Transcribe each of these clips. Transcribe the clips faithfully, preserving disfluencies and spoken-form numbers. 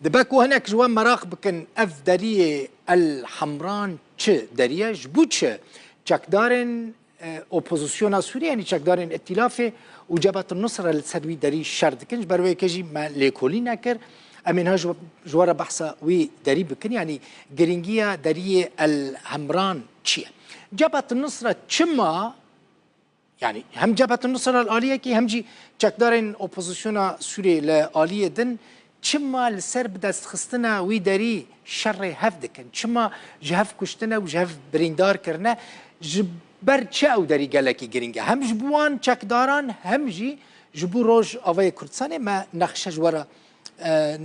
Dibe ku hinek ji we meraq bikin, ev deriyê El Hemran çi derî ye? Ji bo çi çekdarên, e, opozisyona Sûriyê, yanî çekdarên îtîlafê û Cebhet Nusra li ser wî derî şer dikin? Ji ber wê yekê jî me lêkolîn nekir. Em ê niha ji, ji we re behsa wî derî bikin, yanî girîngiya deriyê El Hemran çi ye? Cebhet Nusra çima, yanî hem Cebhet Nusra li aliyekî, hem jî çekdarên opozisyona Sûriyê li aliyê din çima li ser bidestxistina wî derî şerê hev dikin? Çima ji hev kuştine û ji hev birîndar kirine? Ji ber çi ew derî gelekî girîng e? Hem ji bo wan çekdaran, hem jî ji bo Rojavayê Kurdistanê. Me nexşe ji we re, e,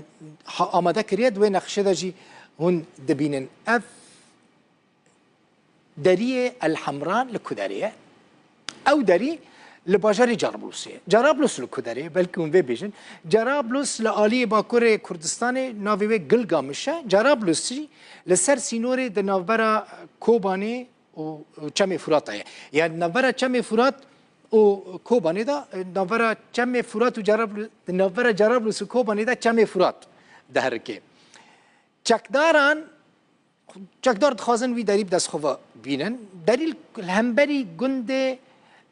ha-, amade kiriye, di wê nexşê de jî hûn dibînin. Ev deriyê El Hemran li ku derê ye? Ew derî li bajarê Carablûsê ye. Carablûs li ku derê ye? Belkî hûn vê bêjin. Carablûs li aliyê bakurê Kurdistanê, navê wê Gilgamiş e. Carablûs jî li ser sînorê di navbera Kobanê û, û Çemê Furat de ye. Yani navbera Çemê Furat û Kobanê de, navbera Çemê Furat û Carablûs, di navbera Carablûs û Kobanê de Çemê Furat diherike. Çekdaran, çekdar dixwazin wî derî bi dest xwe ve bînin. Derî li hemberî gundê,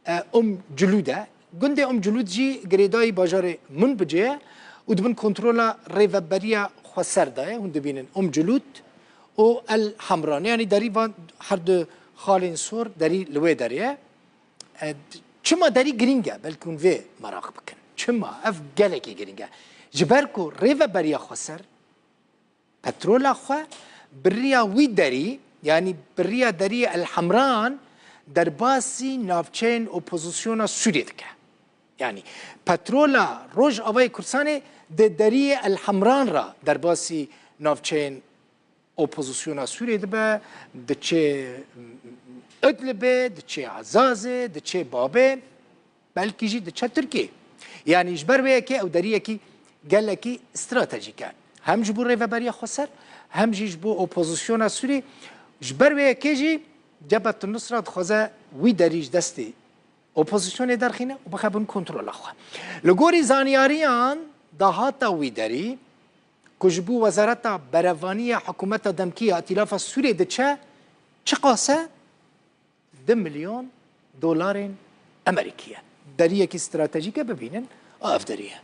e, Um Culûd e. Gundê Um Culûd jî girêdayî bajarê Munbicê ye û di bin kontrola Rêveberiya Xweser de ye. Hûn dibînin Um Culûd û El Hemran. Yanî derî van her du xalên sor derî li wê derê ye. E, çima derî girîng e? Belkî hûn vê meraq bikin. Çima? Ev gelekî girîng e. Ji ber ku Rêveberiya Xweser petrola xwe bi riya wî derî, yanî bi riya deriyê El Hemran, derbasî navçeyên opozisyona Sûriyê dike. Yanî petrola Rojavayê Kurdistanê di deriyê El Hemran re derbasî navçeyên opozisyona Sûriyê dibe, diçe Idlibê, diçe Ezazê, diçe Babê, belkî jî diçe Tirkiyê. Yanî ji ber wê yekê ew deriyekî gelekî stratejîk e. Hem ji bo Rêveberiya Xweser, hem jî ji bo opozisyona Sûrî. Ji ber wê yekê jî Cebhet Nusra dixwaze wî derî ji destê opozisyonê derxîne û bixe bin kontrola xwe. Li gorî zanyariyan dahata wî derî, ku ji bo Wezareta Berevanî ya Hikûmeta Demkî ya Îtîlafa Sûriyê diçe, çiqas e? Du milyon dolarên Amerîkî ye. Deriyekî stratejîk e, bibînin, a ev derî ye.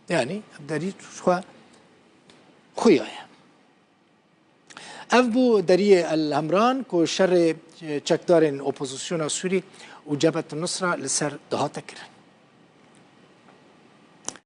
Yanî ev derî xwe xuya ye. Ev bû deriyê El Hemran ku şerê, e, çekdarên opozisyona Sûrî û Cebhet Nusra li ser dihate kirin.